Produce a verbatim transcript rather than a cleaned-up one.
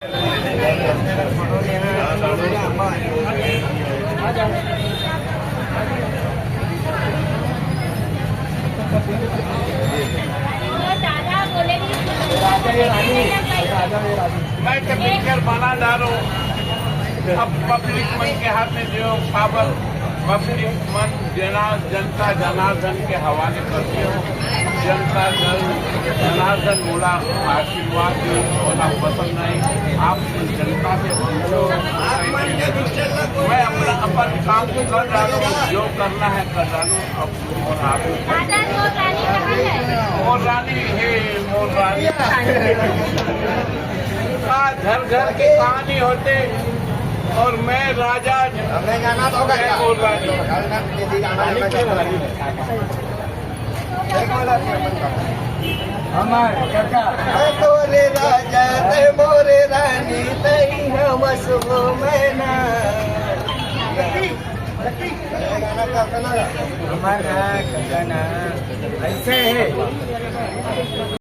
मैं तो पिक्चर बना डालूं। अब पब्लिक मन के हाथ में जो पावर, पब्लिक मन जना-, जनता जनार्दन के हवाले करते हो। जनता जन-, जनार्दन मोला आशीर्वाद दे, मोला पसंद नहीं। आप जनता से पूछो। मैं अपना, अपन काम कर डालूं, जो करना है कर डालूं। अब और आप मोर रानी हे, मोर रानी। आज घर घर की कहानी होते और मैं राजा, हमें गाना तो मैं मोर रानी। हमारे काका। मैं तोरे राजा, तै मोरे रानी, तै हम सो मैना। हमारा काका ना ऐसे है।